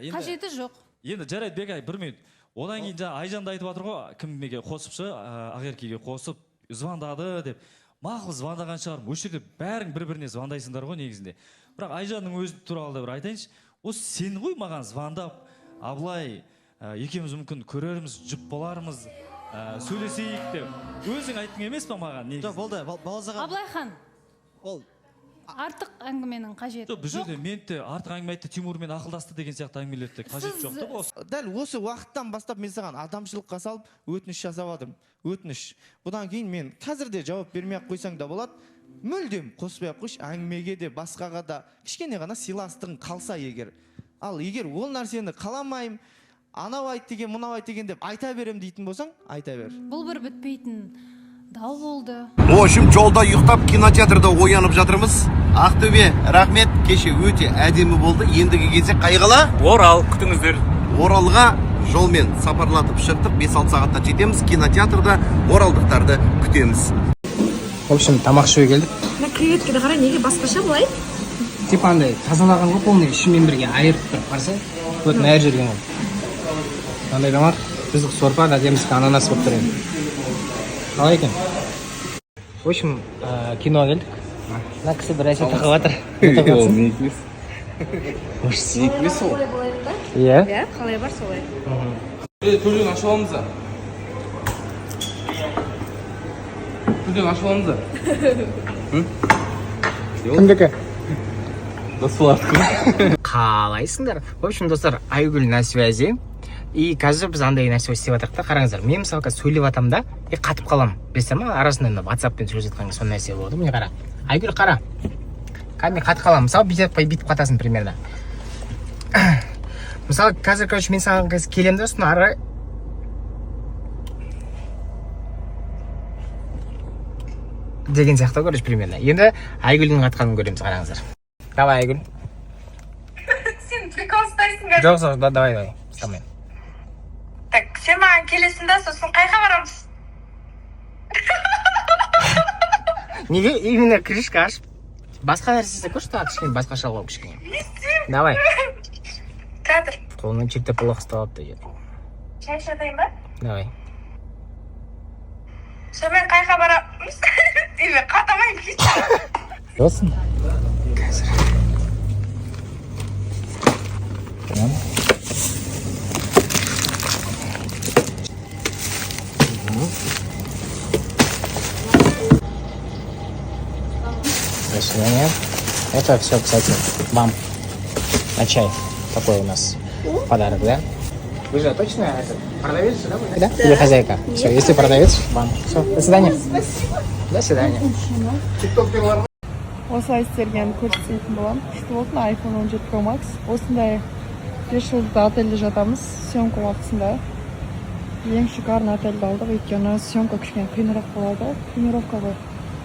Енді- Қажеті жоқ. Енді жарайды, Бекай, бір минут. Одан кейін жаңа Айжан да айтып жатыр ғой, кімге қосыпшы, Ақеркеге қосып звондады деп. Мақұл, звондаған шығармын. Осы жерде бәрің бір біріне звондайсыңдар ғой негізінде. Бірақ Айжанның өзі туралы да бір айтайыншы. Осы сен ғой маған звондап, Абылай, екеуміз мүмкін көрерміз, жұп болармыз, сөйлесейік деп. Өзің айттың емес па маған негізінде? Жоқ, болды, Балауыз аға. Абылайхан, Ол артық әңгіменің қажеті Жоқ, бұл жоқ. жерде мен де артық әңгіме айтты, Тимурмен ақылдасты деген сияқты әңгімелерді қажет жоқ та осы. Дәл осы уақыттан бастап мен саған адамшылыққа салып өтініш жасап жатырмын. Өтініш. Бұдан кейін мен қазір де жауап бермей ақ қойсаң да болады. Мүлдем қоспай ақ қойшы, әңгімеге де, басқаға да кішкене ғана сыйластығың қалса егер. Ал егер ол нәрсені қаламаймын, анау айт деген, мынау айт деген деп айта берем дейтін болсаң, айта бер. Бұл бір бітпейтін дау болды. В общем, жолда ұйықтап, кинотеатрда оянып жатырмыз. Ақтөбе, рахмет, кеше өте әдемі болды. Ендігі кезек қай қала? Орал, күтіңіздер. Оралға жолмен сапарлатып шықтық. 5-6 сағатта жетеміз. Кинотеатрда оралдықтарды күтеміз. В общем, тамақ ішуге келдік. Мына креветкені қара, неге басқаша былай? Типа андай тазалаған ғой, полный ішімен бірге айырып тұрып, қарасай, өтін айырып жіберген ғой. Мынандай тамақ, біздікі сорпа, әдемісі ананас болып тұр енді. Қалай екен? В общем, киноға келдік. Мына кісі бір нәрсе тағып жатыр. Не тағып жатсың? Менікі емес. Менікі емес ол. Иә. Иә, қалай бар солай. Төлден ашып аламыз да. Төлден ашып аламыз да. Кімдікі? Досболардікі. Қалайсыңдар? В общем, достар, Айгүл на связи. И қазір біз андай нәрсе істеп жатырмық та, қараңыздар. Мен мысалы қазір сөйлеп жатамын да, и қатып қаламын. Білесіздер ма, арасында мына WhatsApp-пен сөйлесіп жатқан кезде сондай нәрсе болады. Міне, қара. Айгүл, қара. Қазір мен қатып қаламын. Мысалы, бүйтіп қатасың примерно. Мысалы, қазір, короче, мен саған қазір келемін да, сосын ары қарай деген сияқты, короче, примерно. Енді Айгүлдің қатқанын көреміз, қараңыздар. Давай, Айгүл. Сен прикол ұстайсың қазір. Жоқ, жоқ, давай, давай. Ұстамаймын. Так, сен маған келесің да, сосын қайға барамыз? Неге именно крышка ашып? Басқа нәрсе істеп көрші, тағы кішкене басқаша қылып кішкене. Давай. Театр. Қолынан чертополох ұстап алыпты жер. Шай ішейін ба? Давай. Сонымен қайға барамыз? Или қатамаймын кетші. Болсын. Қазір. Прям. До свидания. Это все, кстати, вам на чай. Такой у нас подарок, да? Вы же точно этот, продавец, да? Вы? Да? Или хозяйка? Все, если продавец, вам. Все, до свидания. Спасибо. До свидания. Осылай істелгенін көрсететін боламын. Күшті болды мына iPhone 17 Pro Max. Осындай 5 жұлдызды отельде жатамыз съемка уақытысында. Ең шикарный отельді алдық, өйткені съемка кішкене қиынырақ болады, тренировка ғой,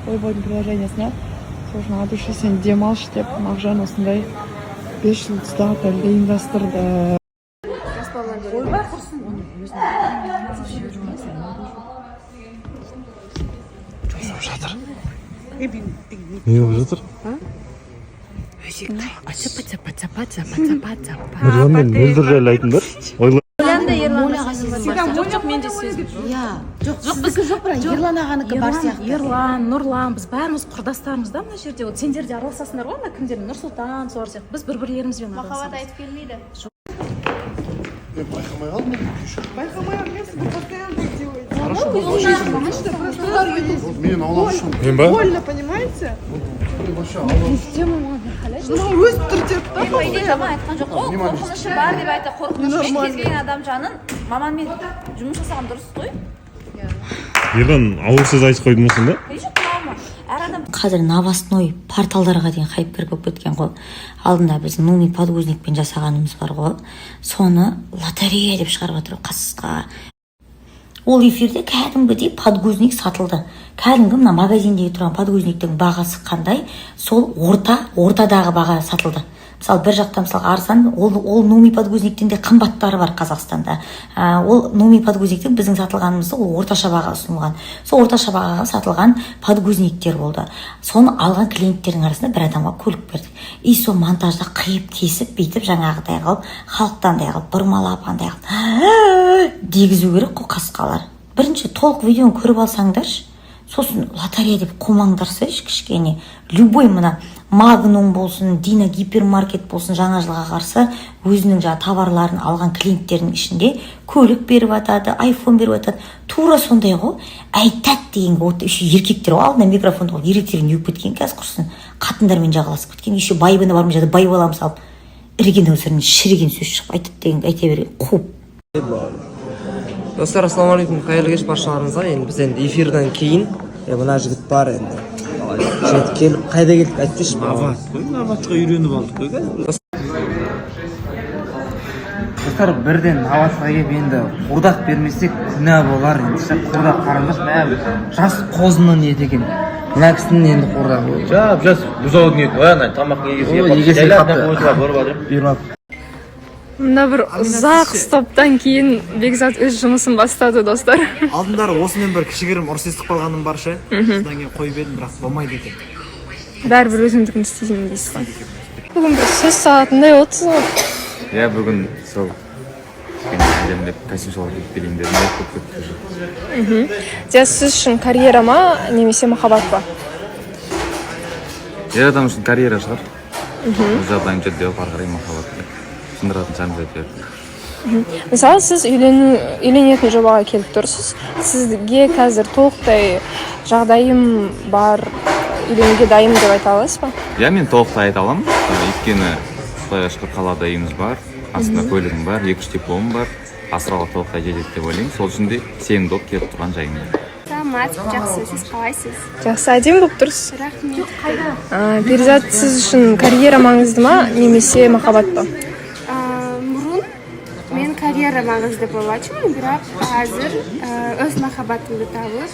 Ойбойдың приложениесіне. Сол үшін от души сен демалшы деп Мағжан осындай 5 жұлдызды отельді ұйымдастырды. Ойбай, құрсын. Не болып жатыр? Нұрлан мен Мөлдір жайлы айтыңдаршы. Ойла. Жоқ, жоқ, мен де сездім. Иә, жоқ, жоқ, біздікі жоқ, бірақ Ерлан ағанікі бар сияқты. Ерлан, Нұрлан, біз бәріміз құрдастармыз да мына жерде. Вот сендер де араласасыңдар ғой ана кімдермен, Нұрсұлтан, солар сияқты. Біз бір бірлерімізбен араласамыз. Айтып келмейді. Мен байқамай қалдым. Байқамай емес, вы постоянно так делаете. Мен аулақ үшін. Мен ба? Больно, понимаете? Мынау өсіп тұр деп та. По идее, жаман айтқан жоқ қой, қорқынышы бар деп айтты. Қорқынышпен кез келген адам жанын маманмен жұмыс жасаған дұрыс қой. Ерлан ауыр сөз айтып қойды ма сонда? Жоқ, травма әр адам. Қазір новостной порталдарға дейін хайпкер болып кеткен ғой. Алдында біз нуми подгузникпен жасағанымыз бар ғой, соны лотерея деп шығарып жатыр ғой. Қасқа ол эфирде кәдімгідей подгузник сатылды. Кәдімгі мына магазиндегі тұрған подгузниктің бағасы қандай, сол ортадағы баға сатылды. Мысалы, бір жақта, мысалы, арзан, ол нуми подгузниктен де қымбаттары бар Қазақстанда. Ол нуми подгузниктің біздің сатылғанымызда ол орташа баға ұсынылған. Сол орташа бағаға сатылған подгузниктер болды. Соны алған клиенттердің арасында бір адамға көлік бердік. И сол монтажда қиып кесіп, бүйтіп жаңағыдай қылып, халықты андай қылып бұрмалап, андай қылып дегізу керек қой. Қасқалар, бірінші толық видеоны көріп алсаңдаршы, сосын лотерея деп қумаңдарсайшы кішкене. Любой мына Магнум болсын, Дина гипермаркет болсын, жаңа жылға қарсы өзінің жаңағы товарларын алған клиенттердің ішінде көлік беріп жатады, айфон беріп жатады. Тура сондай ғой. Айтады деген вот еще еркектер ғой, алдына микрофонды қойып, еркектер не болып кеткен қазір, құрсын, қатындармен жағаласып кеткен. Еще байыбына бармай жатып, бай балам салып, іріген өздерінен шіріген сөз шығып айтады деген айта берген қуып. Достар, ассалаумағалейкум, қайырлы кеш баршаларыңызға. Енді біз енді эфирден кейін мына жігіт бар енді. Жігіт келіп, қайда келдік, айтып берші. Нават қой, Наватқа үйреніп алдық қой қазір. Достар, бірден Наватқа келіп, енді қуырдақ бермесек, күнә болар енді ше. Қуырдақ, қараңдаршы, мә, жас қозының еті екен мына кісінің енді қуырдағы. Жап жас бұзаудың еті ғой, ана тамақтың егесі. Ой, егесі келіп келіп. Барып жатыр. Бұйырмапты. Мына бір ұзақ стоптан кейін Бекзат өз жұмысын бастады, достар. Алдындары осымен бір кішігірім ұрыс естіп қалғаным бар ше. Содан кейін қойып едім, бірақ болмайды екен. Бәрібір өзімдікін істеймін дейсіз ғой. Бүгін бір сөз салатындай отырсыз ғой. Иә, бүгін сол кішкене әдемілеп костюм шалбар киіп келейін дедім де, көп кетті уже. Диас, сіз үшін карьера ма немесе махаббат па? Ер адам үшін карьера шығар. Ол жағдайым жетпей қалып, ары қарай махаббатты сындыратын шығармыз әйтеуір. Мысалы, сіз үйленетін жобаға келіп тұрсыз. Сізге қазір толықтай жағдайым бар, үйленуге дайынмын деп айта аласыз ба? Иә, мен толықтай айта аламын. Өйткені құдайға шүкір, қалада үйіміз бар, астында көлігім бар, екі үш дипломым бар, асырауға толықтай жетеді деп ойлаймын. Сол үшін де сенімді болып келіп тұрған жайым бар. Саламатсыз, жақсы, сіз қалайсыз? Жақсы, әдемі болып тұрсыз. Рахмет. Перизат, сіз үшін карьера маңызды ма немесе махаббат па? Мурун мен карьера маңызды болатынмын, бірақ қазір өз махаббатымды тауып,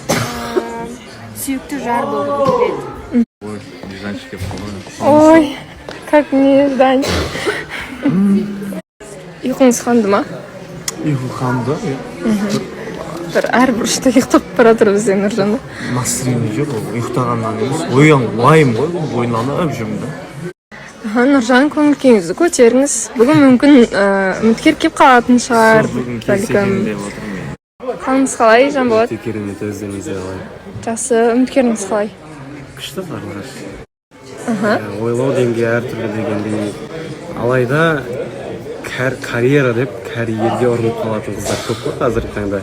сүйікті жар болғым келеді. Ой, нежданчик келіп қалды. Ой, как нежданчик. Ұйқыңыз қанды ма? Ұйқы қанды. Бір әр бұрышта ұйықтап бара жатыр бізде Нұржан. Настроение жоқ, ол ұйықтағаннан емес, оян уайым ғой бұл, ойланып жүрмін да. Аха, Нұржан, көңіл күйіңізді көтеріңіз. Бүгін мүмкін үміткер келіп қалатын шығар. Бүгін келсе Бәлкім. екен деп отырмын мен. Қалыңыз қалай, Жанболат? Өте керемет, өздеріңізде қалай? Жақсы, үміткеріңіз қалай? Күшті, қарлығаш. Ойлау деңгейі әртүрлі дегендей, алайда карьера деп кәрі ерге ұрынып қалатын қыздар көп қой қазіргі таңда.